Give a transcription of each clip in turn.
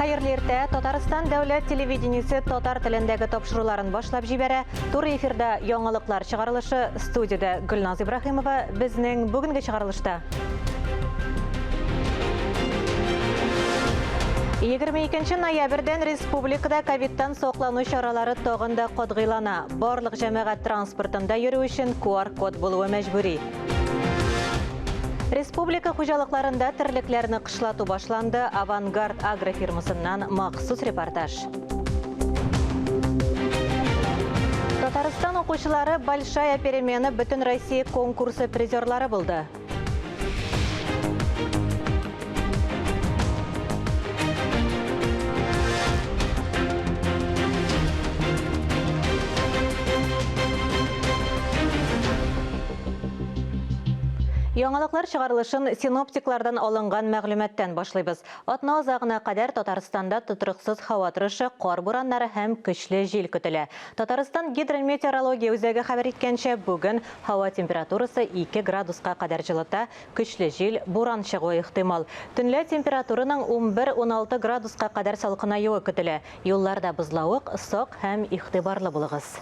Хәерле иртә. Татарстан дәүләт телевидениесе татар телендәге тапшыруларын башлап җибәрә. Туры эфирда яңалыклар чыгарылышы. Студиядә Гөлназ Ибраһимова. Безнең бүгенге чыгарылышта. 22 ноябрьдән республикада ковидтан саклану чаралары тагын да катгыйлана. Барлык җәмәгать транспортында йөрү өчен QR-код булуы мәҗбүри. Республика хуҗалыкларында терлекләрне кышлату башланды. Авангард агрофирмасыннан махсус репортаж. Татарстан укучылары Большая перемена бөтен Россия конкурсы призерлары булды. Яңалыклар чыгарылышын синоптиклардан алынган мәгълүматтан башлыйбыз. Атна азагына кадәр Татарстанда тотрыксыз һава торышы, кар бураннары һәм көчле җил көтелә. Татарстан гидрометеорология үзәге хәбәр иткәнчә, бүген һава температурасы 2 градуска кадәр җылыта, көчле җил, буран чыгуы ихтимал. Төнлә температураның 11-16 градуска кадәр салкынаюы көтелә. Юлларда бозлавык, сак һәм игътибарлы булыгыз.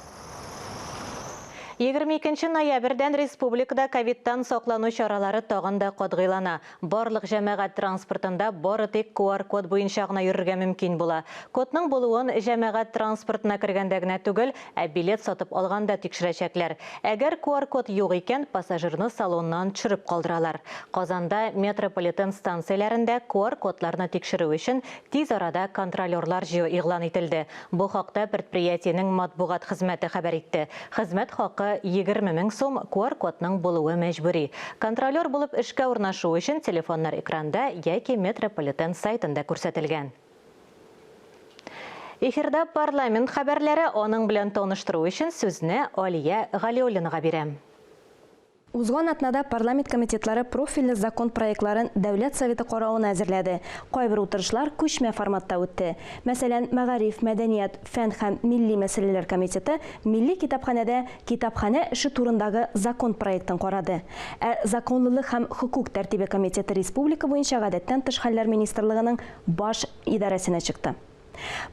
22 ноябрьдән республикада ковидтан саклану чаралары тагын да катгыйлана. Барлык җәмәгать транспортында бары тик QR-код буенча гына йөрергә мөмкин була. Кодның булуын җәмәгать транспортына кергәндә генә түгел, ә билет сатып алганда тикшерәчәкләр. Әгәр QR-код юк икән, пассажирны салоннан төшереп калдыралар. Казанда метрополитен станцияләрендә QR-кодларны тикшерү өчен тиз арада контролерлар җыю игълан ителде. Бу хакта предприятиенең матбугат хезмәте хәбәр итте. Хезмәт хакы 20 мең сум, QR-кодның булуы мәҗбүри. Контролер булып эшкә урнашу өчен телефоннар экранда яки метрополитен сайтында күрсәтелгән. Эфирда парламент хәбәрләре, аның белән таныштыру өчен сүзне Алия Галиуллинага бирәм. Узган атнада парламент комитетлары профильле закон проектларын Дәүләт Советы каравына әзерләде. Кайбер утырышлар күчмә форматта үтте. Мәсәлән, Мәгариф, мәдәният, фән һәм милли мәсьәләләр комитеты Милли китапханәдә Китапханә эше турындагы закон проектын карады. Ә Законлылык һәм хокук тәртибе комитеты республика буенча Гадәттән тыш хәлләр министрлыгының баш идарәсенә чыкты.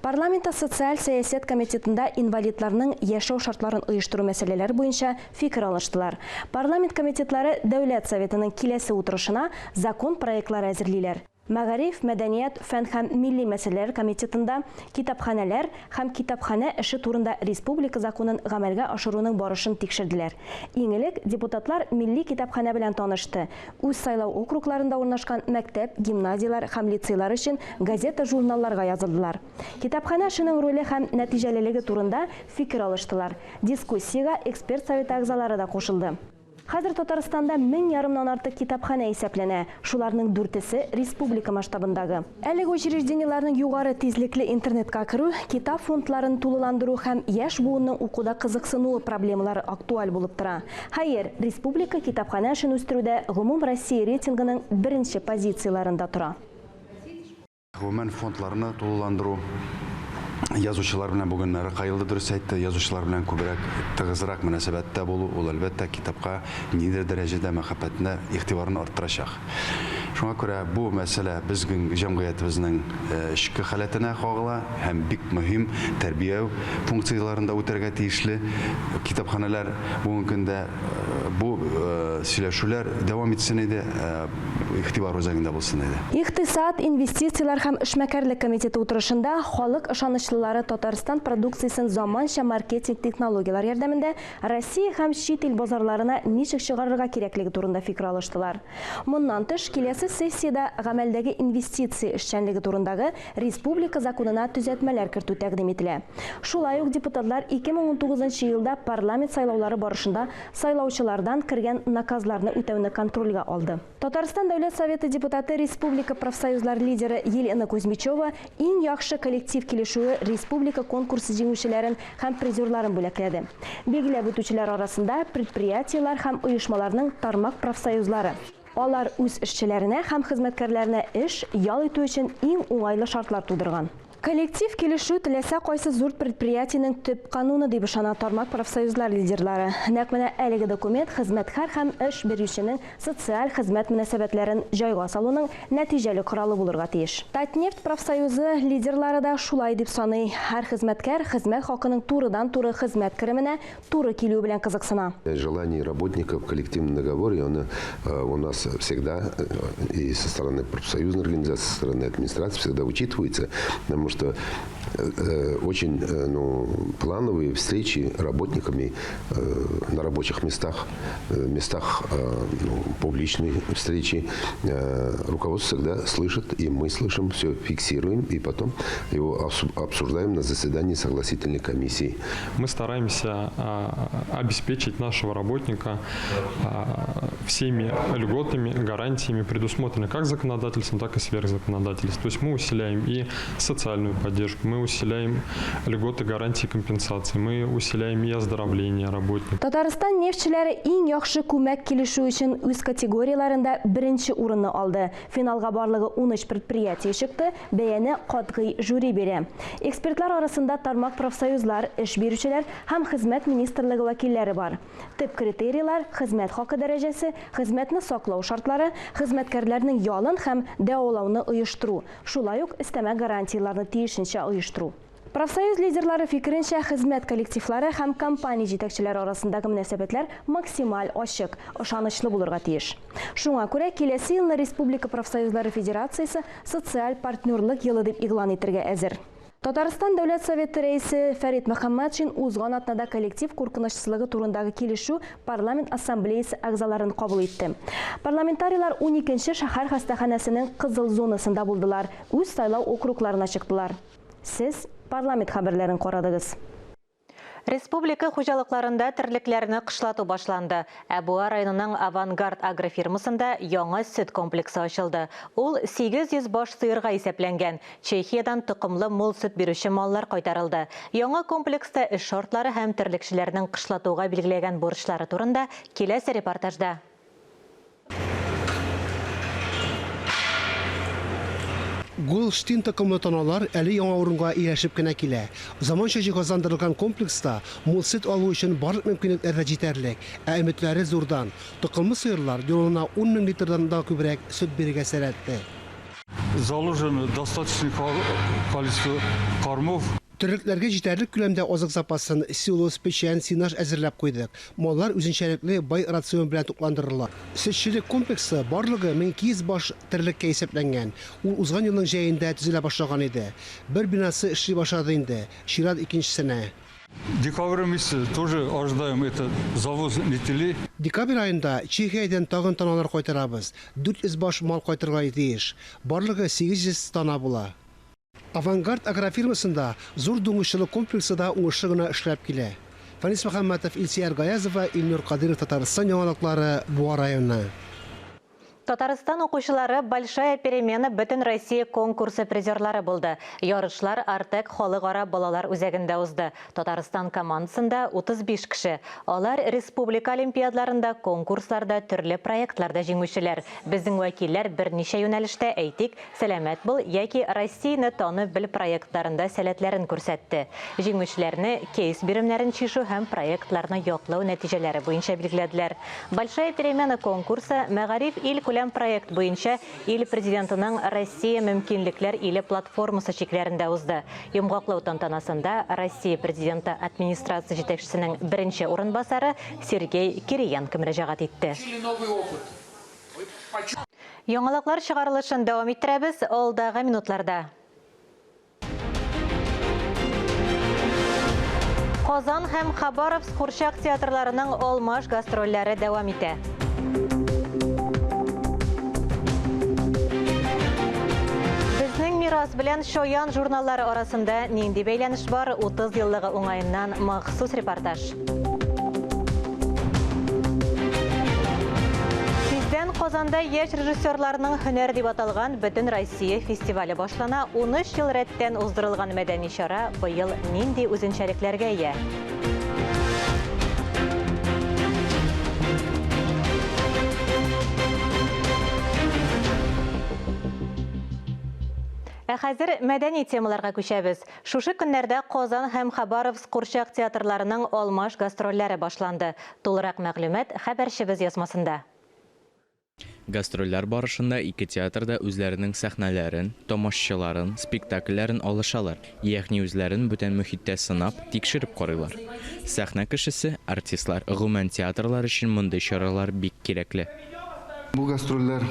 Парламентта социаль сәясәт комитетында инвалидларның яшәү шартларын оештыру мәсьәләләре буенча фикер алыштылар. Парламент комитетлары Дәүләт Советының киләсе утырышына закон проектлары әзерлиләр. Мәгариф, мәдәният, фән һәм милли мәсьәләләр комитетында китапханәләр һәм китапханә эше турында республика законын гамәлгә ашыруның барышын тикшерделәр. Иң элек депутатлар Милли китапханә белән танышты, Үз сайлау округларында урнашкан мәктәп, гимназияләр һәм лицейлар өчен газета-журналларга язылдылар. Китапханә эшенең роле һәм нәтиҗәлелеге турында фикер алыштылар. Дискуссиягә эксперт советы әгъзалары да кушылды. Хәзер Татарстанда мең ярымнан артык китапханә исәпләнә, шуларның дүртесе, республика масштабындагы. Әлеге учреждениеләрнең югары тизлекле интернетка керү, китап фондларын тулыландыру һәм яшь буынның укуда кызыксынуы проблемалары актуаль булып тора. Хәер, республика китапханә эшен үстерүдә гомумроссия рейтингының беренче позицияләрендә тора. Гомумән, фондларны тулыландыру, язучылар белән, бүген Ркаил да дөрес әйтте, язучылар белән күбрәк, тыгызрак мөнәсәбәттә булу, ул, әлбәттә, китапка ниндидер дәрәҗәдә мәхәббәтне, игътибарын арттырачак. Шуңа күрә бу мәсьәлә безнең җәмгыятебезнең эчке халәтенә кагыла һәм бик мөһим тәрбия функцияләрен дә үтәргә тиешле китапханәләр бүгенге көндә бу сөйләшүләр дәвам итсен иде, игътибар үзәгендә булсын иде. Икътисад, инвестицияләр һәм эшмәкәрлек комитеты утырышында халык ышанычлылары Татарстан продукциясен заманча маркетинг технологияләр ярдәмендә Россия һәм чит ил базарларына ничек чыгарырга кирәклеге турында фикер алыштылар. Моннан тыш, киләсе сессиядә гамәлдәге инвестиция эшчәнлеге турындагы республика законына төзәтмәләр кертү тәкъдим ителә. Шулай ук депутатлар 2019 нчы елда парламент сайлаулары барышында сайлаучылардан кергән наказларны үтәүне контрольгә алды. Татарстан Дәүләт Советы депутаты, республика профсоюзлар лидеры Елена Кузьмичева Иң яхшы коллектив килешүе республика конкурсы җиңүчеләрен һәм призерларын бүләкләде. Билгеләп үтүчеләр арасында, предприятиеләр һәм оешмаларның тармак профсоюзлары. Алар үз эшчеләренә һәм хезмәткәрләренә эш, ял итү өчен иң уңайлы шартлар тудырган. Коллектив килешү теләсә кайсы зур предприятиенең төп кануны, дип ышана тармак профсоюзлар лидерлары. Нәкъ менә әлеге документ хезмәткәр һәм эш бирүченең социаль хезмәт мөнәсәбәтләрен җайга салуның нәтиҗәле коралы булырга тиеш. Татнефть профсоюзы лидерлары да шулай дип саный. Һәр хезмәткәр хезмәт хакының турыдан-туры хезмәт кеременә туры килүе белән кызыксына. Желание работников в коллективном договоре, он у нас всегда и со стороны профсоюзной организации, со стороны администрации всегда учитывается, потому что очень ну, плановые встречи работниками на рабочих местах, местах ну, публичные встречи. Руководство всегда слышит, и мы слышим, все фиксируем, и потом его обсуждаем на заседании согласительной комиссии. Мы стараемся обеспечить нашего работника всеми льготами, гарантиями, предусмотренными как законодательством, так и сверхзаконодательством. То есть мы усиляем и социальную поддержку, мы усиляем льготы, гарантии, компенсации, мы усиляем и оздоровление работников. Татарстан нефтьчеләре иң яхшы күмәк килешү өчен үз категорияләрендә беренче урынны алды. Финалга барлыгы 13 предприятие чыкты, бәяне катгый жюри бирә. Экспертлар арасында тармак профсоюзлар, эш бирүчеләр һәм хезмәт министрлыгы вәкилләре бар. Төп критерийлар хезмәт хакы дәрәҗәсе, хезмәтне саклау шартлары, хезмәткәрләрнең ялын һәм дәвалауны оештыру, шулай ук өстәмә гарантияләрне тиешенчә оештыру. Профсоюз лидерлары фикеренчә, хезмәт коллективлары һәм компания җитәкчеләре арасындагы мөнәсәбәтләр максималь ачык, ышанычлы булырга тиеш. Шуңа күрә киләсе елны Республика профсоюзлары федерациясе социаль партнерлык елы дип игълан итәргә әзер. Татарстан Дәүләт Советы рәисе Фәрит Мөхәммәтшин узган атнада коллектив куркынычсызлыгы турындагы килешү парламент ассамблеясы әгъзаларын кабул итте. Парламентарийлар 12 нче шәһәр хастаханәсенең кызыл зонасында булдылар, үз сайлау округларына чыктылар. Сез парламент хәбәрләрен карадыгыз. Республика хуҗалыкларында терлекләрне кышлату башланды. Ә Буа районының Авангард агрофирмасында яңа сөт комплексы ачылды. Ул 800 баш сыерга исәпләнгән. Чехиядән токымлы мул сөт бирүче маллар кайтарылды. Яңа комплекста эш шартлары һәм терлекчеләрнең кышлатуга билгеләгән бурычлары турында киләсе репортажда. Голштин токымлы таналар әле яңа урынга ияләшеп кенә килә. Заманча җиһазландырылган комплекста мул сөт алу өчен барлык мөмкинлекләр дә җитәрлек, ә өметләре зурдан. Токымлы сыерлар елына 10 мең литрдан да күбрәк сөт бирергә сәләтле. Заложено достаточное количество кормов. Терлекләргә җитәрлек күләмдә азык запасын, силос, печән, сенаж әзерләп куйдык. Маллар үзенчәлекле бай рацион белән тукландырыла. Сөтчелек комплексы барлыгы 1200 баш терлеккә исәпләнгән. Ул узган елның җәендә төзелә башлаган иде. Бер бинасы эшли башлады инде. Чират икенчесенә. Декабрь месяце тоже ожидаем это завоз нетелей. Декабрь аенда Чехиядән тагын таналар кайтарабыз. 400 баш мал кайтырга тиеш. Барлыгы 800 тана була. Авангард агрофирмасында зур дуңгызчылык комплексы да уңышлы гына эшләп килә. Фәнис Мөхәммәтов, Илсөяр Гаязова, Илнур Кадыров, Татарстан яңалыклары, Буа районы. Татарстан укучылары Большая перемена бөтен Россия конкурсы призерлары булды. Ярышлар Артек халыкара балалар үзәгендә узды. Татарстан командасында 35 кеше. Алар республика олимпиадаларында, конкурсларда, төрле проектларда җиңүчеләр. Безнең вәкилләр берничә юнәлештә, әйтик, Сәламәт бул яки Россияне танып бел проектларында сәләтләрен күрсәтте. Җиңүчеләрне кейс биремнәрен чишү һәм проектларны яклау нәтиҗәләре буенча билгеләделәр. Большая перемена конкурсы Мәгариф илкүләм проект буенча ил Президентының Россия мөмкинлекләр иле платформасы чикләрендә узды. Йомгаклау тантанасында Россия Президенты администрация җитәкчесенең беренче урынбасары Сергей Кириенко мөрәҗәгать итте. Яңалыклар чыгарылышын дәвам иттерәбез алдагы минутларда. Казан һәм Хабаровск курчак театрларының алмаш гастрольләре дәвам итә. Безнең мирас белән Шоян журналлары арасында нинди бәйләнеш бар? 30 еллыгы уңаеннан махсус репортаж. Тиздән Казанда яшь режиссерларның һөнәр дип аталган бөтен Россия фестивале башлана. 13 ел рәттән уздырылган мәдәни чара быел нинди үзенчәлекләргә ия? Ә хәзер мәдәни темаларга күчәбез. Шушы көннәрдә Казан һәм Хабаровск курчак театрларының алмаш гастрольләре башланды. Тулырак мәгълүмат хәбәрчебез язмасында. Гастрольләр барышында ике театр да үзләренең сәхнәләрен, тамашчыларын, спектакльләрен алышалар, ягъни үзләрен бүтән мөхиттә сынап, тикшереп карыйлар. Сәхнә кешесе, артистлар, гомумән театрлар өчен мондый чаралар бик кирәкле. Бу гастрольләр,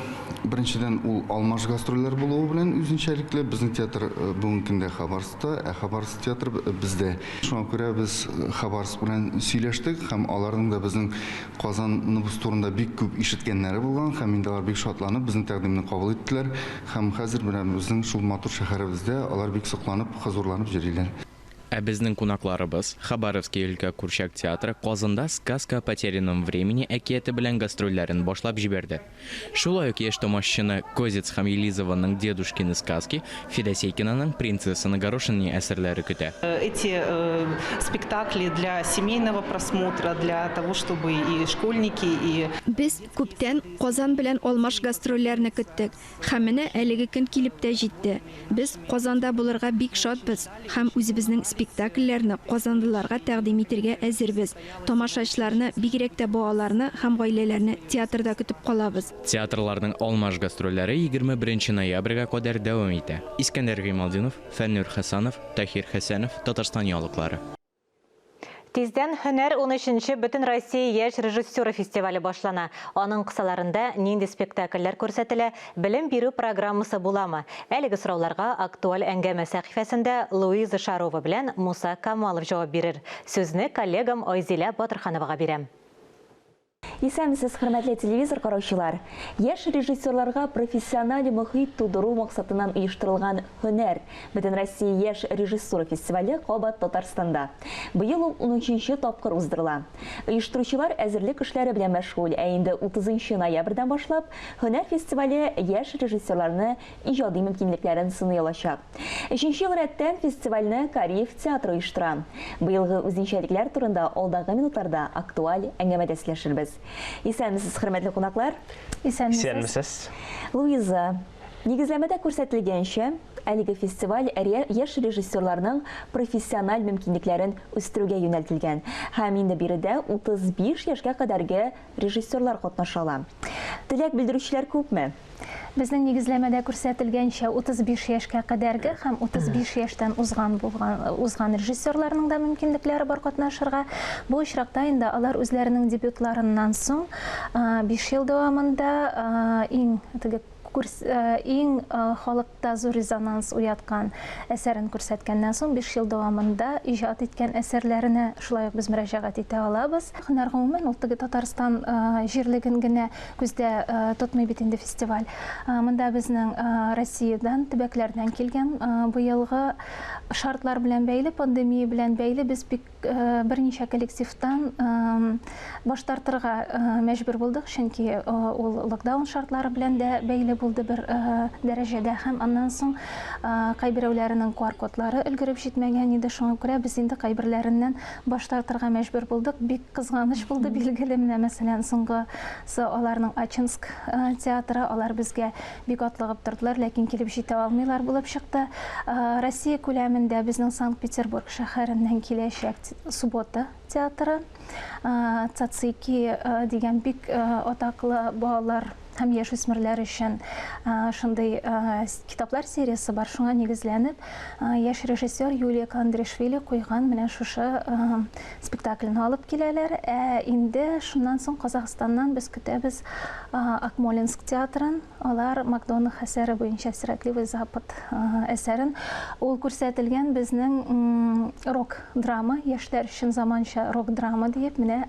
беренчедән, ул алмаш гастрольләр булуы белән үзенчәлекле. Безнең театр бүгенге көндә Хабаровскта, ә Хабаровск театры бездә. Шуңа күрә без Хабаровск белән сөйләштек һәм аларның да безнең Казаныбыз турында бик күп ишеткәннәре булган һәм инде алар бик шатланып безнең тәкъдимне кабул иттеләр һәм хәзер менә безнең шул матур шәһәребездә алар бик сокланып, хозурланып йөриләр. Ә безнең кунакларыбыз, Хабаровски өлкә курчак театры Казанда Сказка о потерянном времени әкияте белән гастрольләрен башлап җибәрде. Шулай ук яшь тамашчыны Козец һәм Елизованың Дедушкины сказки, Федосейкинаның Принцесса на горошине әсәрләре көтә. Эти спектакли для семейного просмотра, для того, чтобы и школьники, и. Без күптән Казан белән алмаш гастрольләрне көттек. Һәм менә әлеге көн килеп тә җитте. Без Казанда булырга бик шатбыз һәм үзебезнең спектакльләрне казанлыларга тәкъдим итергә әзербез. Тамашачыларны, бигрәк тә балаларны һәм гаиләләрне театрда көтеп калабыз. Театрларның алмаш гастрольләре 21 ноябрьгә кадәр дәвам итә. Искәндәр Гыймалтдинов, Фәннүр Хәсәнов, Таһир Хәсәнов, Татарстан яңалыклары. Тиздән Һөнәр унөченче Бөтенроссия яшь режиссеры фестивале башлана. Аның кысаларында нинди спектакльләр күрсәтелә, белем бирү программасы буламы? Әлеге сорауларга Актуаль әңгәмә сәхифәсендә Луиза Шарова белән Муса Камалов җавап бирер. Сүзне коллегам Айзилә Батырхановага бирәм. Исәнмесез, хөрмәтле телевизор караучылар! Яшь режиссерларга профессиональ мохит тудыру максатыннан оештырылган Һөнәр Бөтенроссия яшь режиссура фестивале кабат Татарстанда. Быел ул унөченче тапкыр уздырыла. Оештыручылар әзерлек эшләре белән мәшгуль, ә инде утызынчы ноябрьдән башлап Һөнәр фестивале яшь режиссерларны иҗади мөмкинлекләрен сыный алачак. Өченче ел рәттән фестивальне Кариев театры оештыра. Быелгы үзенчәлекләр турында алдагы минутларда актуаль әңгәмәдә сөйләшербез. Исәнмесез, хөрмәтле кунаклар! Исәнмесез! Исәнмесез! Луиза, нигезләмәдә күрсәтелгәнчә, әлеге фестиваль яшь режиссерларның профессиональ мөмкинлекләрен үстерүгә юнәлтелгән. Һәм инде биредә 35 яшькә кадәрге режиссерлар катнаша ала. Теләк белдерүчеләр күпме? Безнең нигезләмәдә күрсәтелгәнчә, 35 яшькә кадәрге һәм 35 яшьтән узган булган узган режиссерларның да мөмкинлекләре бар катнашырга. Бу очракта инде алар үзләренең дебютларыннан соң 5 ел дәвамында иң теге иң халыкта зур резонанс уяткан әсәрен күрсәткәннән соң 5 ел дәвамында иҗат иткән әсәрләренә шулай ук без мөрәҗәгать итә алабыз. Һөнәр гомумән ул теге Татарстан җирлеген генә Күздә тотмый бит инде фестиваль. Монда безнең Россиядән, төбәкләрдән килгән быелгы шартлар белән бәйле, пандемия белән бәйле без бик берничә коллективтан баш тартырга мәҗбүр булдык, чөнки ул локдаун шартлары белән дә бәйле булды бер дәрәҗәдә һәм аннан соң кайберәүләренең QR-кодлары өлгереп җитмәгән иде, шуңа күрә без инде кайберләреннән баш тартырга мәҗбүр булдык. Бик кызганыч булды, билгеле, менә мәсәлән, соңгы Сы аларның Ачинск театры, алар безгә бик атлыгып тордылар, ләкин килеп җитә алмыйлар булып чыкты. Россия күләмендә безнең Санкт-Петербург шәһәреннән киләчәк Суббота театры, Цацики дигән бик атаклы балалар һәм яшүсмерләр өчен шундый китаплар сериясе бар, шуңа нигезләнеп, яшь режиссер Юлия Каландришвили куйган менә шушы Спектакльне алып киләләр. Ә инде шуннан соң Казахстаннан без көтәбез Акмолинск театрын. Алар Макдонах әсәре буенча Сиротливый Запад әсәрен. Ул күрсәтелгән безнең рок-драма, яшьләр өчен заманча рок-драма диеп, менә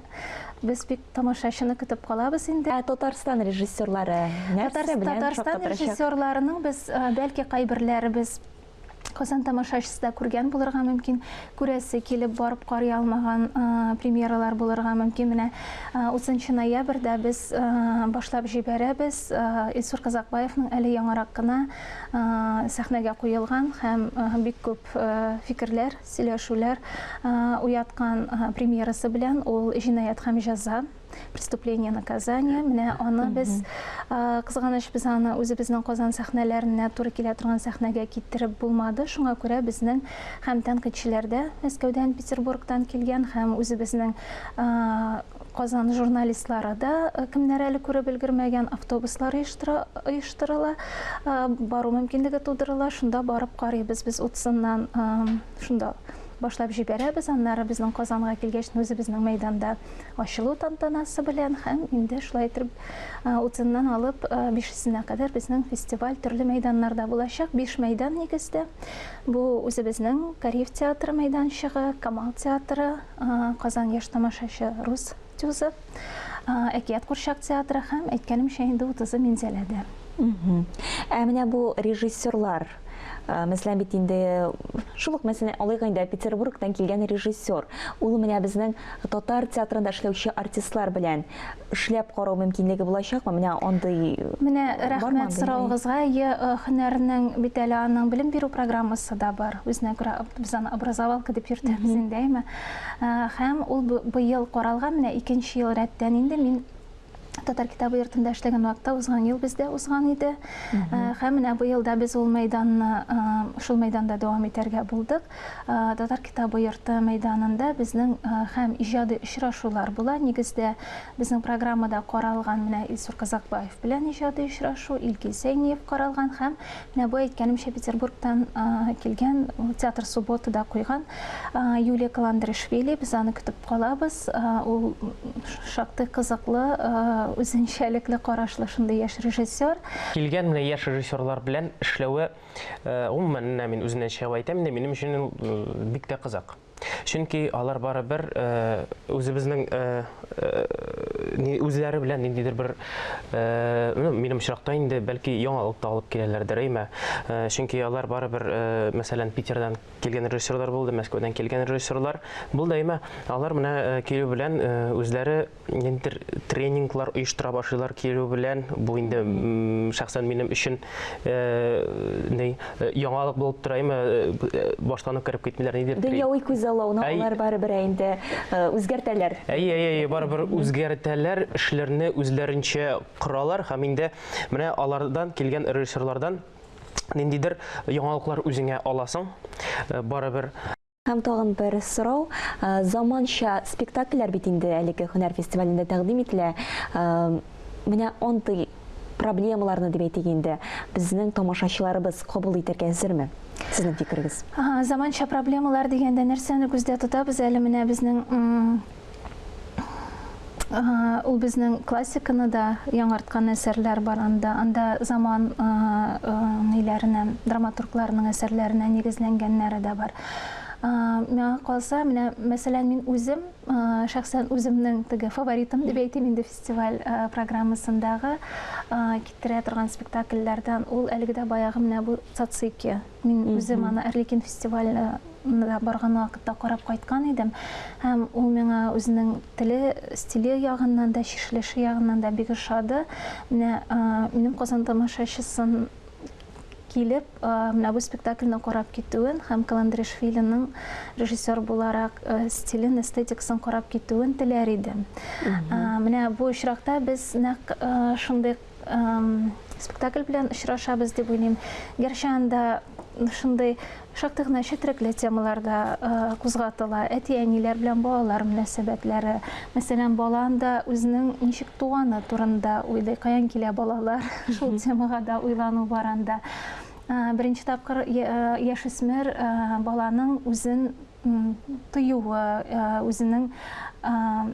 без бик тамашачыны көтеп калабыз инде. Ә Татарстан режиссерлары нәрсә белән Татарстан шаккатырачак? режиссерларының без, бәлки, кайберләребез Казан тамашачысы да күргән булырга мөмкин, күрәсе килеп барып карый алмаган премьералар булырга мөмкин. Менә 30 ноябрьдә без башлап җибәрәбез Илсур Казакбаевның әле яңарак кына сәхнәгә куелган һәм бик күп фикерләр, сөйләшүләр уяткан премьерасы белән, ул Җинаять һәм җәза. Преступление наказание. Менә аны без кызганыч без аны үзебезнең Казан сәхнәләренә туры килә торган сәхнәгә китереп булмады. Шуңа күрә безнең һәм тәнкыйтьчеләр дә Мәскәүдән, Петербургтан килгән, һәм үзебезнең Казан журналистлары да, кемнәр әле күреп өлгермәгән, автобуслар оештырыла, бару мөмкинлеге тудырыла. Шунда барып карыйбыз без утызыннан шунда башлап җибәрәбез. Аннары безнең Казанга килгәч, үзебезнең мәйданда ачылу тантанасы белән һәм инде шулай итеп утызыннан алып бишесенә кадәр безнең фестиваль төрле мәйданнарда булачак. Биш мәйдан нигездә. Бу үзебезнең Кариев театры мәйданчыгы, Камал театры, Казан яшь тамашачы рус тюзы, Әкият курчак театры һәм, әйткәнемчә, инде утызы Минзәләдә. Ә менә бу режиссерлар, мәсәлән, бит инде шул ук, мәсәлән, алыйк инде Петербургтан килгән режиссер, ул менә безнең татар театрында эшләүче артистлар белән эшләп карау мөмкинлеге булачакмы? Менә андый Менә рәхмәт сорауыгызга. Әйе, һөнәрнең бит әле аның белем бирү программасы да бар. Үзенә күрә без аны образовалка дип йөртәбез инде, әйме? Һәм ул быел каралган, менә икенче ел рәттән инде мин Татар китабы йортында эшләгән вакытта узган ел бездә узган иде. Һәм менә быел да без ул мәйданны шул мәйданда дәвам итәргә булдык. Татар китабы йорты мәйданында безнең һәм иҗади очрашулар була. Нигездә безнең программада каралган менә Илсур Казакбаев белән иҗади очрашу, Илгиз Зәйниев каралган һәм менә бу әйткәнемчә Петербургтан килгән театр Субботада куйган Юлия Каландришвили. Без аны көтеп калабыз. Ул шактый кызыклы, үзенчәлекле карашлы шундый яшь режиссер. Килгән менә яшь режиссерлар белән эшләве, гомумән, менә мин үземнән чыгып әйтәм инде, минем өчен ул бик тә кызык. Чөнки алар барыбер үзебезнең үзләре белән ниндидер бер, ну, минем очракта инде, бәлки, яңалык та алып киләләрдер, әйме? Чөнки алар барыбер, мәсәлән, Питердан килгән режиссерлар булды, Мәскәүдән килгән режиссерлар булды, әмма алар менә э, килү белән э, үзләре ниндидер тренинглар оештыра башлыйлар килү белән. Бу инде шәхсән минем өчен э, ни яңалык булып тора, әмма баштан ук кереп китмиләр ниндидер. Дөньяви күзаллауны алар барыбер инде үзгәртәләр. Әйе, әйе, әйе, барыбер үзгәртәләр, эшләрне үзләренчә коралар һәм инде менә алардан килгән режиссерлардан ниндидер яңалыклар үзеңә аласың, э, барыбер. Һәм тагын бер сорау. Э, заманча спектакльләр бит инде әлеге һөнәр фестивалендә тәкъдим ителә. Э, менә андый проблемаларны дип әйтик инде, безнең тамашачыларыбыз кабул итәргә әзерме? Сезнең фикерегез? Заманча проблемалар дигәндә нәрсәне күздә тотабыз әле менә безнең Ул безнең классиканы да яңарткан әсәрләр бар анда. Анда заман ниләренә, драматургларының әсәрләренә нигезләнгәннәре дә бар. Миңа калса, менә мәсәлән, мин үзем, шәхсән үземнең теге фаворитым дип әйтим инде фестиваль программасындагы китерә торган спектакльләрдән ул әлеге дә баягы менә бу Цацики. Мин үзем аны Арлекин фестивале барган вакытта карап кайткан идем. Һәм ул миңа үзенең теле, стиле ягыннан да, чишелеше ягыннан да бик ошады. Менә минем Казан тамашачысын килеп, менә бу спектакльне карап китүен һәм Каландришвилиның режиссер буларак стилен, эстетикасын карап китүен теләр идем. Менә бу очракта без нәкъ шундый спектакль белән очрашабыз дип уйлыйм. Гәрчә анда шундый шактый гына четерекле темалар да кузгатыла. Әти-әниләр белән балалар мөнәсәбәтләре. Мәсәлән, бала анда үзенең ничек туганы турында уйлый, каян килә балалар, шул темага да уйлану бар анда. Беренче тапкыр яшүсмер баланың үзен тоюы, үзенең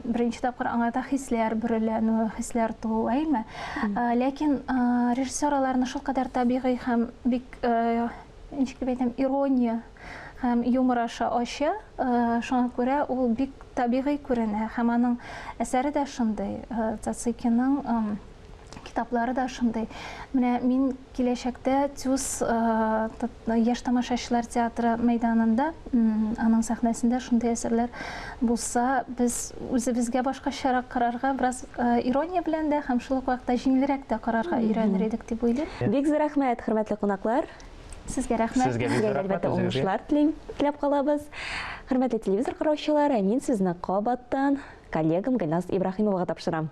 беренче тапкыр аңарда хисләр бөреләнүе, хисләр туу, әйме? Ләкин режиссер аларны шулкадәр табигый һәм бик, ничек дип әйтәм, ирония һәм юмор аша ача, шуңа күрә ул бик табигый күренә һәм аның әсәре дә шундый, Цацикиның Китаплары да шундый. Менә мин киләчәктә ТЮЗ яшь тамашачылар театры мәйданында, аның сәхнәсендә шундый әсәрләр булса, без үзебезгә башкачарак карарга, бераз ирония белән дә һәм шул ук вакытта җиңелрәк тә карарга өйрәнер идек дип уйлыйм. Бик зур рәхмәт, хөрмәтле кунаклар. Сезгә рәхмәт. Сезгә бик зур рәхмәт. Әлбәттә, уңышлар телим, теләп калабыз. Хөрмәтле телевизор караучылар, ә мин сүзне кабаттан коллегам Гөлназ Ибраһимовага тапшырам.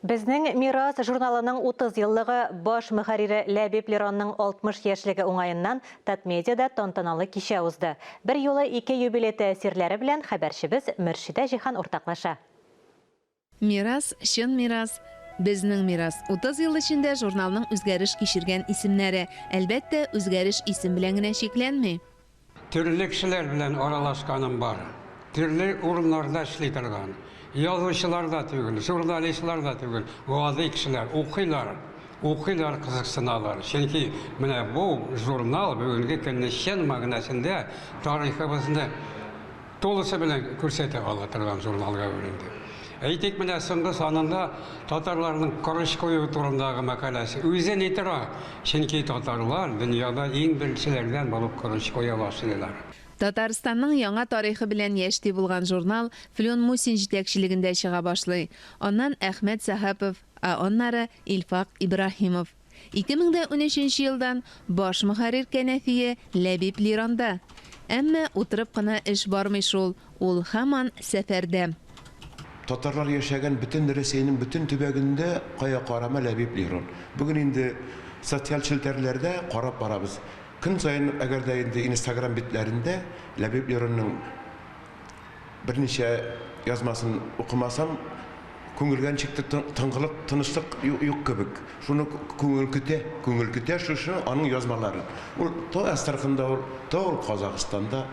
Безнең Мирас журналының 30 еллыгы, баш мөхәррире Ләбиб Леронның 60 яшьлеге уңаеннан Татмедиада тантаналы кичә узды. Берьюлы ике юбилей тәэсирләре белән хәбәрчебез Мөршидә Җиһан уртаклаша. Мирас, чын мирас, безнең мирас. 30 ел эчендә журналның үзгәреш кичергән исемнәре. Әлбәттә, үзгәреш исем белән генә чикләнми. Төрле кешеләр белән аралашканым бар. Төрле урыннарда эшли торган. Язучылар да түгел, журналистлар да түгел, гади кешеләр. Укыйлар, укыйлар, кызыксыналар. Чөнки менә бу журнал бүгенге көнне чын мәгънәсендә тарихыбызны Тулысы белән күрсәтә ала торган журналга әверелде. Әйтик, менә соңгы санында татарларның корыч кую турындагы мәкаләсе үзе ни тора! Чөнки татарлар дөньяда иң беренчеләрдән булып корыч куя башлыйлар. Татарстанның яңа тарихы белән яшьти булган журнал Флүн Мусин җитәкчелегендә чыга башлый. Аннан Әхмәт Сәхәпов, ә аннары Илфак Ибраһимов. 2013 нче елдан баш мөхәррир кәнәфие Ләбиб Леронда. Әмма утырып кына эш бармый шул, ул һаман сәфәрдә. Татарлар яшәгән бөтен Рәсәйнең бөтен төбәгендә кая карама Ләбиб Лерон. Бүген инде социаль челтәрләрдә карап барабыз. Көн саен, әгәр дә инде Инстаграм битләрендә Ләбиб Леронның Берничә язмасын укымасам, күңелгә ничектер тынгылык, тынычлык юк кебек. Шуны күңел көтә, күңел көтә шушы аның язмаларын. Ул то Әстерханда ул, то ул Казахстанда,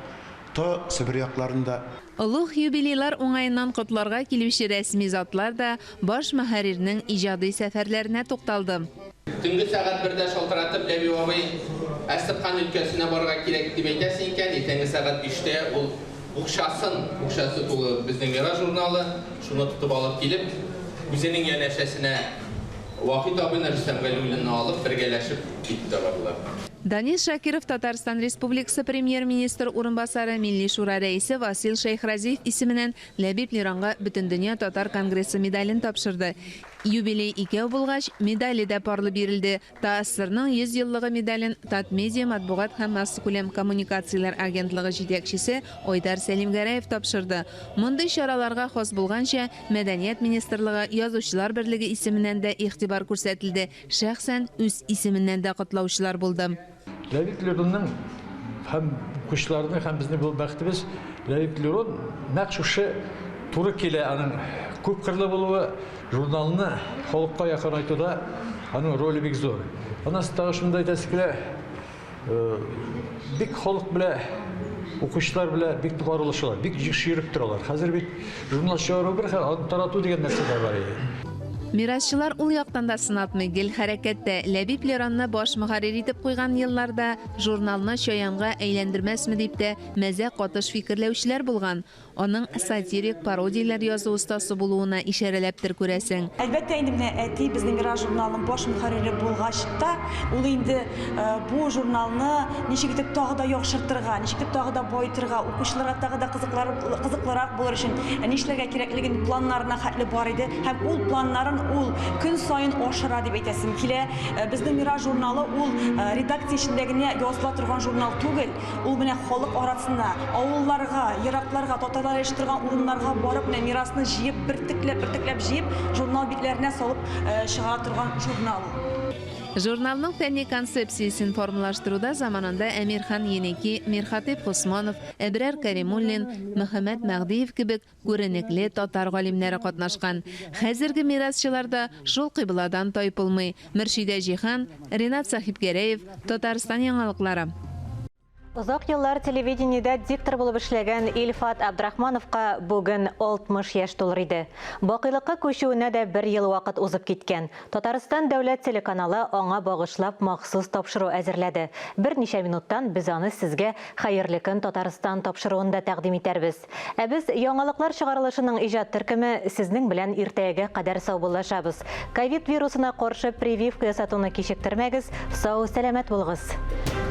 то Себер якларында. Олуг юбилейлар уңаеннан котларга килүче рәсми затлар да баш мөхәррирнең иҗади сәфәрләренә тукталды. Төнге сәгать бердә шалтыратып, Ләбиб абый, Әстерхан өлкәсенә барырга кирәк, дип әйтәсең икән, иртәнге сәгать биштә ул букчасын, букчасы тулы Безнең мирас журналы, шуны тотып алып килеп, үзенең янәшәсенә Вахит абыйны, Рөстәм Галиуллинны алып, бергәләшеп китеп тә бардылар. Данис Шакиров Татарстан Республикасы Премьер-министры урынбасары, Милли Шура рәисе Васил Шәйхразиев исеменнән Ләбиб Леронга Бөтендөнья татар конгрессы медален тапшырды. Юбилей икәү булгач, медале дә парлы бирелде. ТАССРның 100 еллыгы медален Татмедиа матбугат һәм массакүләм коммуникацияләр агентлыгы җитәкчесе Айдар Сәлимгәрәев тапшырды. Мондый чараларга хас булганча, Мәдәният министрлыгы, Язучылар берлеге исеменнән дә игътибар күрсәтелде, шәхсән үз исеменнән дә котлаучылар булды. Ләбиб Леронның һәм укучыларның һәм безнең бу бәхетебез, Ләбиб Лерон нәкъ шушы туры килә аның күпкырлы булуы, журналны халыкка якынайтуда аның роле бик зур. Аннан соң тагы шуны да әйтәсе килә, бик халык белән, укучылар белән бик нык аралашалар, бик еш йөреп торалар. Хәзер бит Журнал чыгару бер хәл, аны тарату дигән нәрсә дә бар иде. Мирасчылар ул яктан да сынатмый, гел хәрәкәттә. Ләбиб Леронны баш мөхәррир итеп куйган елларда журналны Чаянга әйләндермәсме дип тә мәзәк катыш фикерләүчеләр булган. Аның сатирик пародияләр язу остасы булуына ишарәләптер, күрәсең. Әлбәттә инде, менә әти безнең Мирас журналының баш мөхәррире булгач та, ул инде Бу журналны ничек итеп тагы да яхшыртырга, ничек итеп тагы да баетырга, укучыларга тагы да кызыклырак булыр өчен нишләргә кирәклеген планнарына хәтле бар иде. Һәм ул планнарын ул көн саен ашыра дип әйтәсем килә. Безнең Мирас журналы ул редакция эчендә генә языла торган журнал түгел. Ул менә халык арасына, авылларга, еракларга, татарлар яши торган урыннарга барып, менә мирасны җыеп, бөртекләп-бөртекләп җыеп, журнал битләренә салып чыгара торган журнал ул. Журналның фәнни концепциясен формалаштыруда заманында Әмирхан Еники, Мирхатыйп Госманов, Әбрар Кәримуллин, Мөхәммәт Мәһдиев кебек күренекле татар галимнәре катнашкан. Хәзерге мирасчылар да шул кыйбладан тайпылмый. Мөршидә Җиһан, Ринат Сәхипгәрәев, Татарстан яңалыклары. Озак еллар телевидениедә диктор булып эшләгән Илфат Абдрахмановка бүген 60 яшь тулыр иде. Бакыйлыкка күчүенә дә бер ел вакыт узып киткән. Татарстан дәүләт телеканалы аңа багышлап махсус тапшыру әзерләде. Берничә минуттан без аны сезгә Хәерле көн, Татарстан тапшыруында тәкъдим итәрбез. Ә без, яңалыклар чыгарылышының иҗат төркеме, сезнең белән иртәгәгә кадәр саубуллашабыз. Ковид вирусына каршы прививка ясатуны кичектермәгез, сау-сәламәт булыгыз!